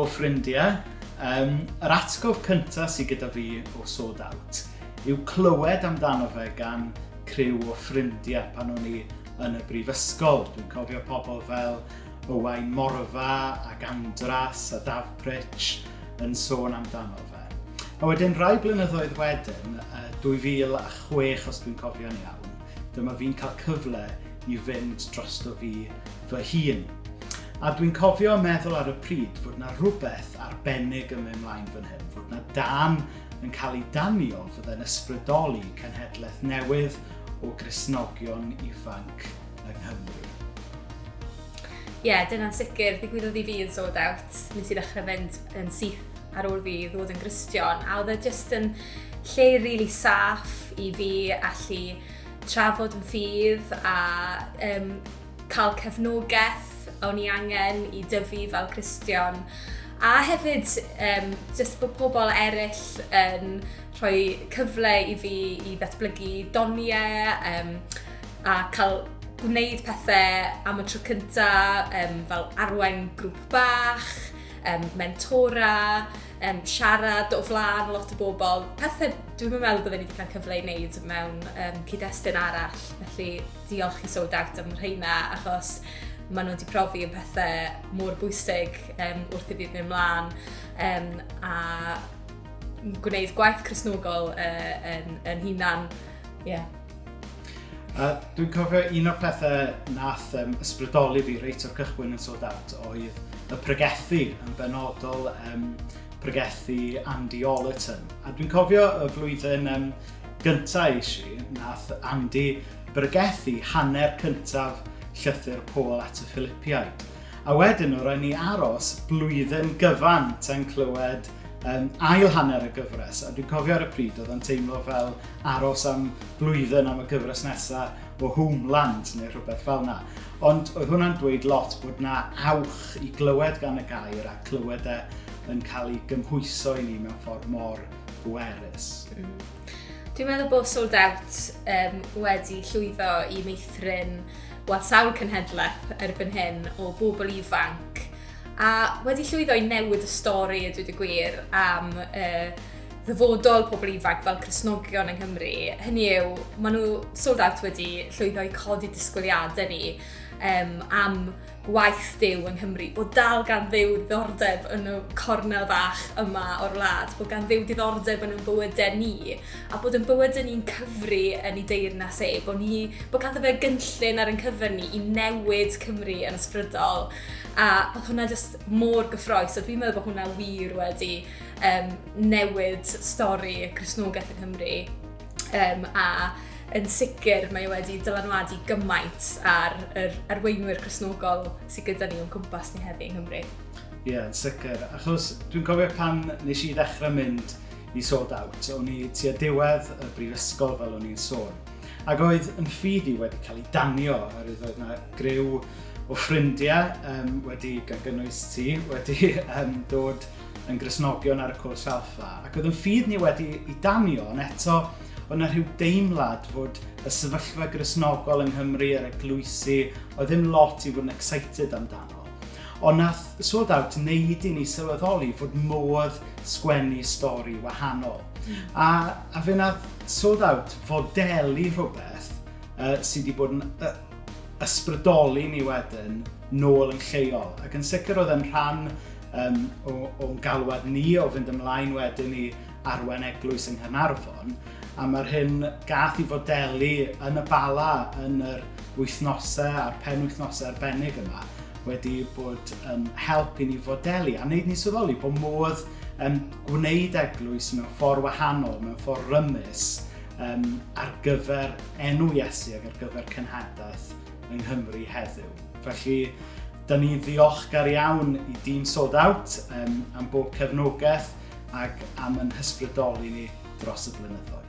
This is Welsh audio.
Helo ffrindiau. Um, yr atgof cyntaf sydd gyda fi o Sold Out yw clywed amdano fe gan criw o ffrindiau pan o'n i yn y brifysgol. Dwi'n cofio pobl fel Owain Morfa ac Andras a Daf Pritch yn sôn amdano fe. A wedyn rai blynyddoedd wedyn, 2006 os dwi'n cofio'n iawn, dyma fi'n cael cyfle i fynd drosto fi fy hun. A dwi'n cofio meddwl ar y pryd fod na rhywbeth arbennig yn mynd mlaen fan hyn, fod na dan yn cael ei danio fydde'n ysbrydoli cenhedlaeth newydd o Gristnogion ifanc yng Nghymru. Ie, yeah, dyna'n sicr ddigwyddodd i fi yn Sold Out. Nes i ddechrau fynd yn syth ar ôl fi ddod yn Gristion, a oedd e jyst yn lle rili really saff i fi allu trafod yn ffydd a um, cael cefnogaeth o'n i angen i dyfu fel Cristion. A hefyd, um, jyst bod pobl eraill yn rhoi cyfle i fi i ddatblygu doniau um, a cael gwneud pethau am y tro cyntaf, um, fel arwain grŵp bach, um, mentora, um, siarad o flaen lot o bobl. Pethau dwi'n meddwl byddwn ni wedi cael cyfle i wneud mewn um, cyd-destun arall. Felly diolch i Sold Out am rheina, achos maen nhw wedi profi yn pethau mor bwysig um, wrth i fi fynd mlaen um, a gwneud gwaith Cristnogol uh, yn, yn hunan. Yeah. A dwi'n cofio un o'r pethau nath um, ysbrydoli fi reit o'r cychwyn yn Sold Out oedd y pregethu yn benodol um, pregethu Andy Ollerton. A dwi'n cofio y flwyddyn um, gyntaf eisiau, nath Andy bregethu hanner cyntaf llythyr Paul at y Philippiaid. A wedyn o raid ni aros blwyddyn gyfan tan clywed um, ail hanner y gyfres. A dwi'n cofio ar y pryd oedd o'n teimlo fel aros am blwyddyn am y gyfres nesaf o Homeland neu rhywbeth fel yna. Ond oedd hwnna'n dweud lot bod na awch i glywed gan y gair a clywed e yn cael ei gymhwyso i ni mewn ffordd mor bwerus. Dwi'n meddwl bod Sold Out um, wedi llwyddo i meithrin wel, sawl cenhedlaeth erbyn hyn o bobl ifanc a wedi llwyddo i newid y stori a dweud y gwir am uh, ddyfodol pobl ifanc fel Cristnogion yng Nghymru. Hynny yw, maen nhw Sold Out wedi llwyddo i codi disgwyliadau ni um, am gwaith Duw yng Nghymru, bod dal gan Dduw ddiddordeb yn y cornel fach yma o'r wlad, bod gan Dduw diddordeb yn ein bywydau ni, a bod yn bywydau ni'n cyfri yn ei deyrnas e, bod, ni, bod ganddo fe gynllun ar ein cyfer ni i newid Cymru yn ysbrydol. A oedd hwnna jyst mor gyffroes, a dwi'n meddwl bod hwnna wir wedi um, newid stori Cristnogaeth yng Nghymru. Um, a yn sicr mae wedi dylanwadu gymaint ar yr arweinwyr Cristnogol sydd gyda ni o'n cwmpas ni heddi yng Nghymru. Ie, yeah, yn sicr. Achos dwi'n cofio pan nes i ddechrau mynd i Sold Out, o'n i tua diwedd y brifysgol fel o'n i'n sôn. Ac oedd yn ffydd i wedi cael ei danio, oherwydd oedd yna griw o ffrindiau um, wedi, gan gynnwys ti, wedi um, dod yn Gristnogion ar y cwrs Alpha. Ac oedd yn ffydd ni wedi ei danio, ond eto oedd yna rhyw deimlad fod y sefyllfa Gristnogol yng Nghymru, yr eglwysi, oedd ddim lot i fod yn excited amdano. Ond nath Sold Out wneud i ni sylweddoli fod modd sgwennu stori wahanol. A, a fe nath Sold Out fodelu rhywbeth uh, sydd wedi bod yn uh, ysbrydoli ni wedyn nôl yn lleol. Ac yn sicr oedd yn rhan um, o'n galwad ni o fynd ymlaen wedyn i arwain eglwys yng Nghaernarfon, a mae'r hyn gath i fodelu yn y Bala yn yr wythnosau a'r penwythnosau arbennig yma wedi bod yn help i ni fodelu a wneud ni sylweddoli bod modd um, gwneud eglwys mewn ffordd wahanol, mewn ffordd rymus um, ar gyfer enw Iesu ac ar gyfer cenhadaeth yng Nghymru heddiw. Felly, da ni'n ddiolchgar iawn i dîm Sold Out um, am bob cefnogaeth ac am yn hysbrydoli ni dros y blynyddoedd.